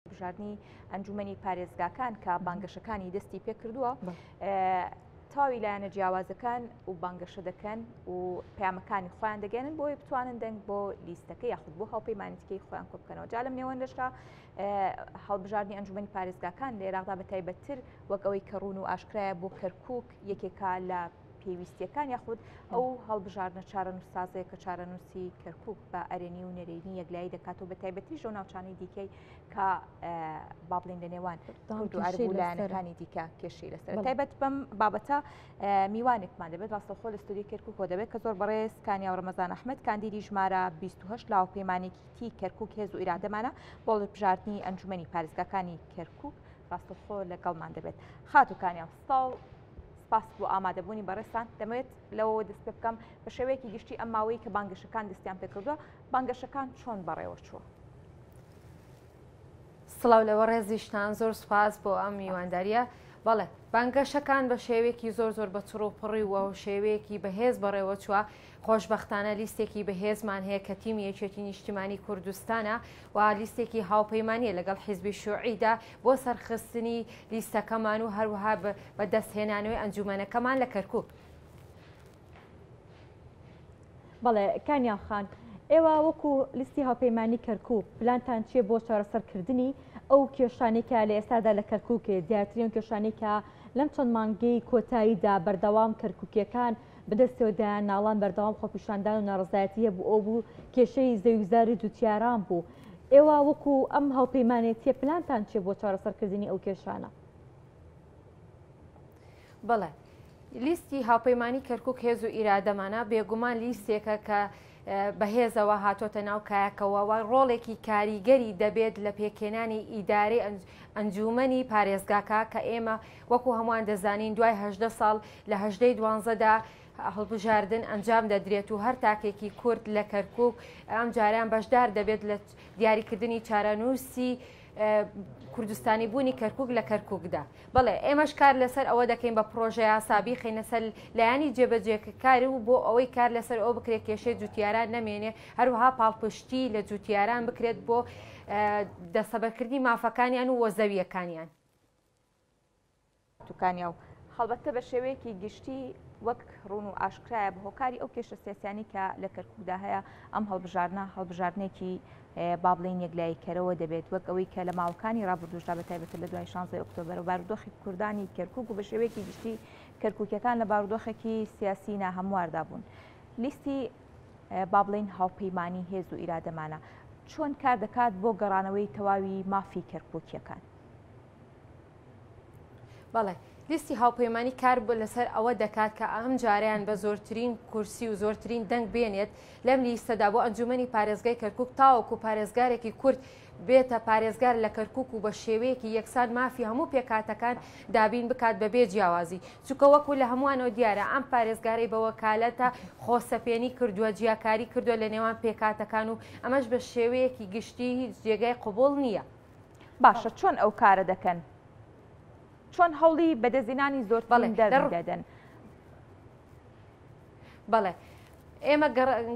هەڵبژاردنی ئەنجومەنی پارێزگاکان کە بانگەشەکانی دەستی پێکردووە تەواوی لایەنە جیاوازەکان و بانگەشە دەکەن و پەیامەکانی خۆیان دەگەێنن بۆی بتوانن دەنگ بۆ لیستەکە یاخود بۆ هاوپەیمانەتەکەی خۆیان کۆبکەنەوە. جا لەم نێوەندەشدا هەڵبژاردنی ئەنجومەنی پارێزگاکان لە عێراقدا بە تایبەتتر وەک ئەوەی کە ڕوون و ئاشکرایە بۆ کەرکک یەکێکە لە پێویستیەکان یاخود ئەو هەڵبژاردنە چارەنووسسازەیە کە چارەنووسی کەرکک بە ئەرێنی و نەرێنی یەکلایی دەکاتەوە، بە تایبەتیش لەو ناوچانەی دیکەی کە با بڵین لە نێوان کورد و عەرەب و لایەنەکانی دیکە کێشەی لەسەر. تایبەت بەم بابەتە میوانێکمان دەبێت ڕاستەوخۆ لە ستۆدیۆی کەرکک دەبێت کە زۆر بەڕێز کانیا و ڕەمەزان ئەحمەد کاندیدی ژمارە 28 لە هاوپەیمانێتی کەرکک هێز و ئیرادەمانە بۆ هەڵبژاردنی ئەنجومەنی پارێزگاکانی کەرکک ڕاستەوخۆ لەگەڵمان دەبێت. خاتوو کانیا سڵاو، سپاس بۆ ئامادەبوونی بەڕێزتان. دەمەوێت لەوەوە دەست پێ بکەم بە شێوەیەکی گشتی ئەم ماوەی کە بانگەشەکان دەستیان پێکردووە، بانگەشەکان چۆن بەڕێوە چووە؟ سڵاو لە بەڕێزیشتان، زۆر سوپاس بۆ ئەم میوانداریە. بەڵێ، بانگەشەکان بە شێوەیەکی زۆر زۆر بە چڕ و پڕی و شێوەیەکی بەهێز بەڕێوە چووە. خۆشبەختانە لیستێکی بەهێزمان هەیە کە تیمی یەکێتی نیشتیمانی کوردستانە و لیستێکی هاوپەیمانیە لەگەڵ حیزبی شوعیدا بۆ سەرخستنی لیستەکەمان و هەروەها بە دەستهێنانەوەی ئەنجومەنەکەمان لە کەرکوک. بەڵێ کانیا خان، ئێوە وەکو لیستی هاوپەیمانی کەرکوک پلانتان چییە بۆ چارەسەرکردنی ئەو کێشانەی کە لە ئێستادا لە کەرکوک هەیە، دیارترین ئەو کێشانەی کە لەم چەند مانگەی کۆتاییدا بەردەوام کەرکوکییەکان بەدەستەوە دایان ناڵان، بەردەوام خۆپیشاندان و ناڕەزایەتی هەبوو، ئەو بوو کێشەی زەویوزاری جوتیاران بوو. ئێوە وەکو ئەم هاوپەیمانێتییە پلانتان چییە بۆ چارەسەرکردنی ئەو کێشانە؟ بەڵێ، لیستی هاوپەیمانی کەرکوک هێز و ئیرادەمانە، بێگومان لیستێکە کە بەهێزەوە هاتۆتە ناو کایەکەوە و ڕۆڵێکی کاریگەری دەبێت لە پێکهێنانی ئیدارەی ئەنجوومەنی پارێزگاکە کە ئێمە وەکو هەمووان دەزانین دوای 18 ساڵ لە هەژدەی دوانزەدا هەڵبژاردن ئەنجام دەدرێت و هەر تاکێکی کورد لە کەرکوک ئەمجارەیان بەشدار دەبێت لە دیاریکردنی چارەنووسی کوردستانی بوونی کەرکک لە کەرککدا. بەڵێ ئێمەش کار لەسەر ئەوە دەکەین بە پرۆژە یاسا بیخەینە سەر لایەنی جێبەجێکار و بۆ ئەوەی کار لەسەر ئەو بکرێت کێشەی جوتیاران نەمێنێ، هەروەها پاڵپشتی لە جوتیاران بکرێت بۆ دەستەبەرکردنی مافەکانیان و وەزەویەکانیان. توکانیا و هەڵبەتە بە شێوەیەکی گشتی وەک ڕوون و ئاشکرایە بە هۆکاری ئەو کێشە سیاسیانەی کە لە کەرکوکدا هەیە ئەم هەڵبژاردنە هەڵبژاردنێکی با بڵێین یەکلاییکەرەوە دەبێت، وەک ئەوەی کە لە ماوەکانی ڕابردووشدا بە تایبەتر لە دوای شانزەی ئۆکتۆبەرەوە بارودۆخی کوردانی کەرکوک و بە شێوەیەکی گشتی کەرکوکیەکان لە بارودۆخێکی سیاسی ناهەمواردا بوون. لیستی با بڵێین هاوپەیمانی هێز و ئیرادەمانە چۆن کار دەکات بۆ گەڕانەوەی تەواوی مافی کەرکوکیەکان؟ بەڵێ، لیستی هاوپەیمانی کار لەسەر ئەوە دەکات کە ئەم جارەیان بە زۆرترین کورسی و زۆرترین دەنگ بێنێت لەم لیستەدا بۆ ئەنجومەنی پارێزگای کەرکوک تاوەکو پارێزگارێکی کورد بێتە پارێزگار لە کەرکوک و بە شێوەیەکی یەکسان مافی هەموو پێکهاتەکان دابین بکات بەبێ جیاوازی چونکە وەکو لە هەمووانەوە دیارە ئەم پارێزگارەی بە وەکالەتە خۆسەپێنی کردووە جیاکاری کردووە لە نێوان پێکهاتەکان و ئەمەش بە شێوەیەکی گشتی هیچ جێگای قبوڵ نییە. باشە چۆن ئەو کارە دەکەن؟ چۆن هەوڵی بەدەستهێنانی زۆرترین دەنگ دەدەن؟ بەڵێ ئێمە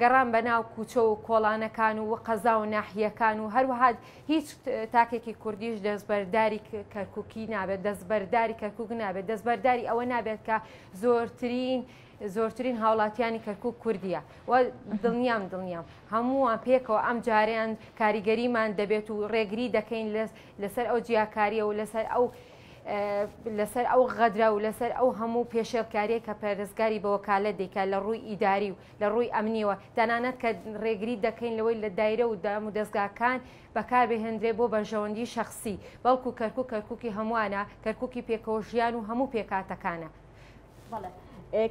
گەڕان بە ناو کوچە و کۆڵانەکان و قەزا و ناحیەکان و هەروەها هیچ تاکێکی کوردیش دەستبەرداری کەرککی نابێت، دەستبەرداری کەرکک نابێت، دەستبەرداری ئەوە نابێت کە زۆرترین زۆرترین هاوڵاتیانی کەرکک کوردیە و دڵنیام دڵنیام هەمووان پێکەوە ئەم جارەیان کاریگەریمان دەبێت و ڕێگری دەکەین لەسەر ئەو جیاکاریە و لەسەر ئەو لەسەر ئەو غەدرە و لەسەر ئەو هەموو پێشێلکاریە کە پارێزگاری بە وەکالەت دەیکات لە ڕووی ئیداری و لە ڕووی ئەمنیەوە، تەنانەت کە ڕێگری دەکەین لەوەی لە دایرە و دام و دەزگاکان بەکاربهێندرێت بۆ بەرژەوەندی شەخسی، بەڵکو کەرکوک کەرکوکی هەمووانە، کەرکوکی پێکەوە ژیان و هەموو پێکهاتەکانە. بەڵێ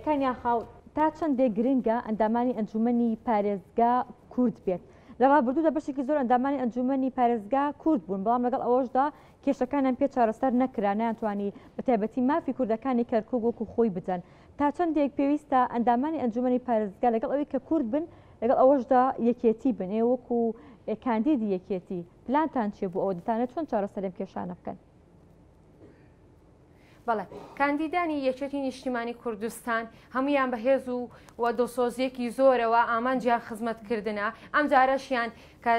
کانیا خاو، تا چەندێک گرنگە ئەندامانی ئەنجوومەنی پارێزگا کورد بێت؟ لە ڕابردوودا بەشێکی زۆر ئەندامانی ئەنجوومەنی پارێزگا کورد بوون، بەڵام لەگەڵ ئەوەشدا کێشەکانیان پێ چارەسەر نەکرا، نەیانتوانی بە تایبەتی مافی کوردەکانی کەرکوک وەکو خۆی بدەن. تا چەندێک پێویستە ئەندامانی ئەنجوومەنی پارێزگا لەگەڵ ئەوەی کە کورد بن، لەگەڵ ئەوەشدا یەکێتی بن؟ ئێوە وەکو کاندیدی یەکێتی پلانتان چییە بۆ ئەوە؟ دەتانەوێت چۆن چارەسەری ئەم کێشانە بکەن؟ بەڵێ، کاندیدانی یەکێتی نیشتیمانی کوردستان هەموویان بە هێز و و دڵسۆزییەکی زۆرەوە ئامانجیان خزمەتکردنە، ئەمجارەشیان کە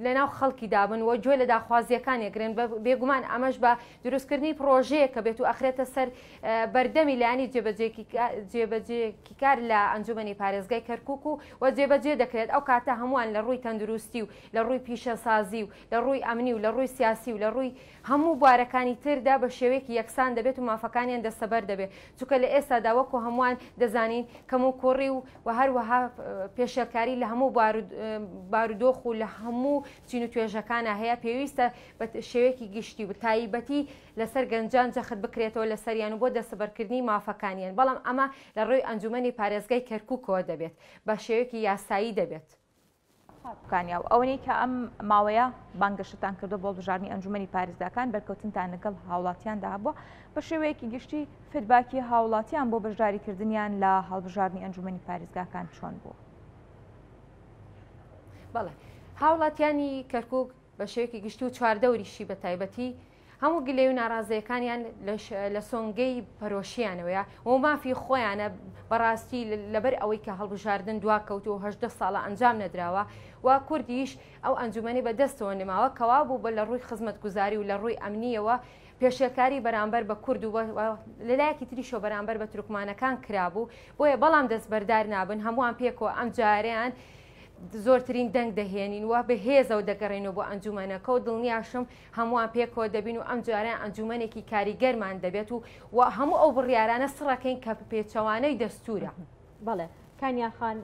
لەناو خەڵکی دابن و گوێ لە داخوازییەکان یەگرن، بێگومان ئەمەش بە دروستکردنی پڕۆژەیەک کە بێت و ئەخرێتە سەر بەردەمی لایەنی جێبەجێکیکار لە ئەنجومەنی پارێزگای کەرکوک و و جێبەجێ دەکرێت، ئەو کاتە هەمووان لە ڕووی تەندروستی و لە ڕووی پیشەسازی و لە ڕووی ئەمنی و لە ڕووی سیاسی و لە ڕووی هەموو بوارەکانی تردا بە شێوەیەکی یەکسان دەبێت و مافەکانیان دەستەبەر دەبێت، چونکە لە ئێستادا وەکو هەمووان دەزانین کەموکوڕی و و هەروەها پێشێلکاری لە هەموو بارودۆخ و لە هەموو چین و توێژەکانا هەیە، پێویستە بە شێوەیەکی گشتی و تایبەتی لەسەر گەنجان جەخت بکرێتەوە لەسەریان و بۆ دەستەبەرکردنی مافەکانیان، بەڵام ئەمە لە ڕێی ئەنجومەنی پارێزگای کەرکوکەوە دەبێت بە شێوەیەکی یاسایی دەبێت. کانیاو، ئەوەنەی کە ئەم ماوەیە بانگەشەتان کردووە بۆ هەڵبژاردنی ئەنجومەنی پارێزگاکان، بەرکەوتنتان لەگەڵ هاوڵاتیاندا هەبووە، بە شێوەیەکی گشتی فیدباکی هاوڵاتیان بۆ بەشداریکردنیان لە هەڵبژاردنی ئەنجومەنی پارێزگاکان چۆن بووە؟ بەڵێ، هاوڵاتیانی کەرکوک بە شێوەیەکی گشتی و چواردەوریشی بە تایبەتی هەموو گلەی و ناڕازیەکانیان لە سۆنگەی پەرۆشیانەوەیە و مافی خۆیانە بەڕاستی لەبەر ئەوەی کە هەڵبژاردن دواکەوت و 18 ساڵە ئەنجام نەدراوە و کوردیش ئەو ئەنجومەنی بە دەستەوە نماوە کەوا بوو بە لە ڕووی خزمەتگوزاری و لە ڕووی ئەمنیەوە پێشێلکاری بەرامبەر بە کورد و لەلایەکی تریشەوە بەرامبەر بە تورکمانەکان کرابوو بۆیە بەڵام دەستبەردار نابن هەمووان پێکەوە ئەم جارەیان زۆرترین دەنگ دەهێنین و بە هێزەوە دەگەڕێنەوە بۆ ئەنجومەنەکە و دڵنیاشم هەمووان پێکەوە دەبین و ئەمجارەیان ئەنجومەنێکی کاریگەرمان دەبێت و و هەموو ئەو بڕیارانە سڕەکەین کە پێچەوانەی دەستورە. بەڵێ کانیا خان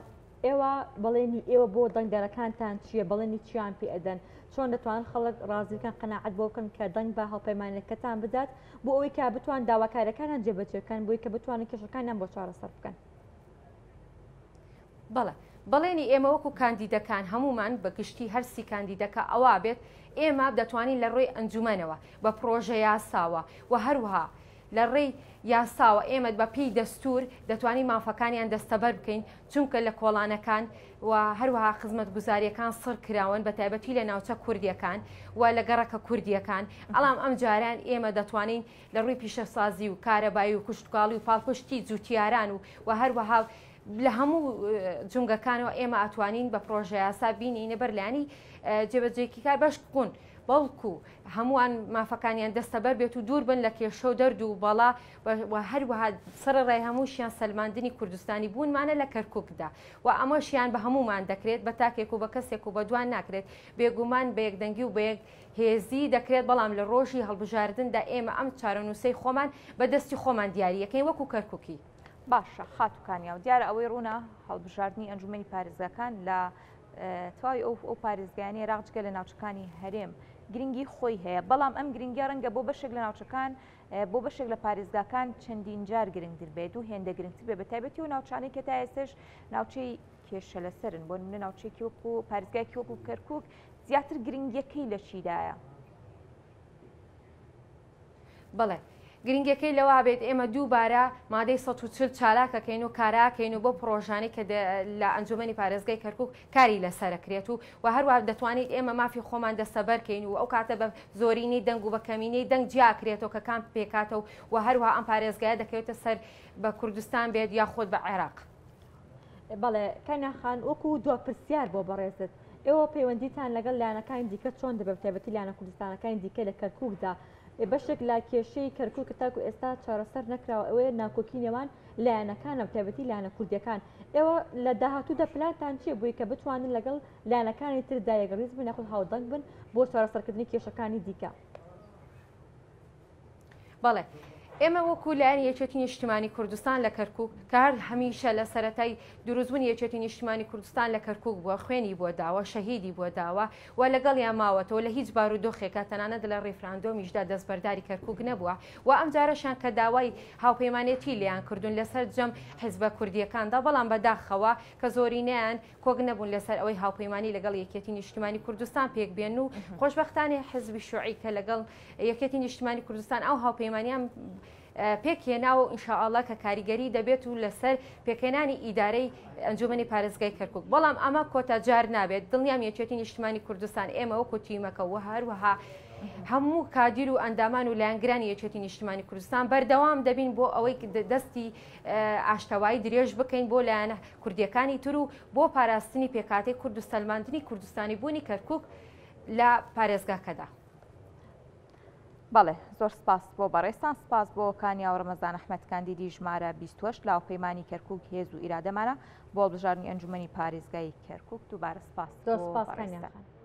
ئێوە بەڵێنی ئێوە بۆ دەنگدەرەکانتان چییە؟ بەڵێنی چیان پێ ئەدەن؟ چۆن دەتوانن خەڵک ڕازی بکەن قەناعەت بۆ بکەن کە دەنگ بە هاوپەیمانەکەتان بدات بۆ ئەوەی کە بتوان داواکاریەکانیان جێبەجێ بکەن بۆی کە بتوانن کێشەکانیان بۆ چارەسەر بکەن؟ بەڵێ بەڵێنی ئێمە وەکو کاندیدەکان هەموومان بە گشتی هەر سی کاندیدەکە ئەوە بێت ئێمە دەتوانین لە ڕێی ئەنجومەنەوە بە پڕۆژە یاساوە و هەروەها لە ڕێی یاساوە ئێمە بە پێی دەستور دەتوانین مافەکانیان دەستەبەر بکەین چونکە لە کۆڵانەکان و هەروەها خزمەتگوزاریەکان سڕ کراون بە تایبەتی لە ناوچە کوردیەکان و لە گەڕەکە کوردیەکان ئەڵام ئەم جاران ئێمە دەتوانین لە ڕووی پیشەسازی و کارەبایی و کشتوکاڵی و پاڵپشتی جوتیاران و و هەروەها لە هەموو جومگەکانەوە ئێمە ئەتوانین بە پڕۆژەیاسا بینینە بەر لایەنی جێبەجێکیکار بەش بوون بەڵکو هەمووان مافەکانیان دەستەبەر بێت و دوور بن لە کێشە و دەرد و بەڵا و هەروەها سەرەڕای هەمووشیان سەلماندنی کوردستانی بوونمانە لە کەرکوکدا و ئەمەشیان بە هەموومان دەکرێت بە تاکێک و بە کەسێک و بە دوان ناکرێت بێگومان بە یەکدەنگی و بە یەک هێزی دەکرێت بەڵام لە ڕۆژی هەڵبژاردندا ئێمە ئەم چارەنووسەی خۆمان بە دەستی خۆمان دیاریەکەین وەکو کەرکوکی. باشە خاتوو کانیاو دیارە ئەوەی ڕوونە هەڵبژاردنی ئەنجومەنی پارێزگاکان لە تەواوی ئەو ئەو پارێزگایانی عێراق جگە لە ناوچەکانی هەرێم گرنگی خۆی هەیە بەڵام ئەم گرنگیە ڕەنگە بۆ بەشێک لە ناوچەکان بۆ بەشێک لە پارێزگاکان چەندین جار گرنگتر بێت و هێندە گرنگتر بێت بە تایبەتی و ناوچانەی کە تا ئێستش ناوچەی کێشە لەسەرن بۆ نمونە ناوچێکی وەکو پارێزگایەکی وەکو کەرکک زیاتر گرنگیەکەی لە چیدایە؟ بەڵێ گرنگیەکەی لەوە بێت ئێمە دووبارە مادەی 140 چالاکەکەین و کاراکەین و بۆ پرۆژانەی کە لە ئەنجومەنی پارێزگای کەرکک کاری لەسەرەکرێت و و هەروە دەتوانیت ئێمە مافی خۆمان دەستەبەرکەین و ئەو کاتە بە زۆرینەی دەنگ و بە کەمینەی دەنگ جیاکرێتەوە کە کام پێکاتە و و هەروەها ئەم پارێزگایە دەکەوێتە سەر بە کوردستان بێت یاخود بە عێراق. بەڵێ کانا خان وەکو دوا پرسیار بۆ بەڕێزت ئێوە پەیوەندیتان لەگەڵ لایەنەکانی دیکە چۆن دەبێت تایبەتی لایەنە کوردستانەکانی دیکە لە کەرکووکدا بەشێک لە کێشەی کەرکووک کە تاکو ئێستا چارەسەر نەکراوە ئەوەیە ناکۆکی نێوان لایەنەکانە تایبەتی لایەنە کوردیەکان ئێوە لە داهاتوودا پلانتان چییە بووی کە بتوانن لەگەڵ لایەنەکانی تردا یەکڕیز بن یاخود هاودەنگ بن بۆ چارەسەرکردنی کێشەکانی دیکە؟ بەڵێ ئێمە وەکو لایەنی یەکێتی نیشتیمانی کوردستان لە کەرکک کە هەر هەمیشە لە سەتای دروستبوونی یەکێتی نیشتیمانی کوردستان لە کەرکک بووە خوێنی بۆ داوە شەهیدی بۆ داوە و لەگەڵیان ماوەتەوە لە هیچ بارودۆخێکە تەنانەت لە ڕیفراندۆمیشدا دەستبەرداری کەرکک نەبووە و ئەمجارەشیان کە داوای هاوپەیمانێتی لێیان کردوون لەسەر جەم حیزبە کوردیەکاندا بەڵام بەداخەوە کە زۆرینەیان کۆک نەبوون لەسەر ئەوەی هاوپەیمانی لەگەڵ یەکێتی نیشتیمانی کوردستان پێک بێن و خۆشبەختانە حزبی شوعی کە لەگەڵ یەکێتی نیشتیمانی کوردستان ئەو هاوپەیمانیان پێکهێناوە و ئینشاءاللە کە کاریگەری دەبێت و لەسەر پێکهێنانی ئیدارەی ئەنجومەنی پارێزگای کەرکک بەڵام ئەمە کۆتا جار نابێت دڵنیام یەکێتی نیشتیمانی کوردستان ئێمە وەکو تیمەکە و هەروەها هەموو کادیر و ئەندامان و لایەنگرانی یەکێتی نیشتمانی کوردستان بەردەوام دەبین بۆ ئەوەی دەستی ئاشتەوایی درێژ بکەین بۆ لایەنە کوردیەکانی تر و بۆ پاراستنی پێکهاتەی کورد و سەلماندنی کوردستانی بوونی کەرکک لە پارێزگاکەدا. بەڵێ زۆر سپاس بۆ بەڕێزتان سپاس بۆ کانیا و ڕەمەزان ئەحمەد کاندیدی ژمارە 28 لە هاوپەیمانی کەرکوک هێز و ئیرادەمانە بۆ هەڵبژاردنی ئەنجومەنی پارێزگای کەرکوک دووبارە سپاس زۆر بۆ سپاس کانیا بەڕێزتان. خان.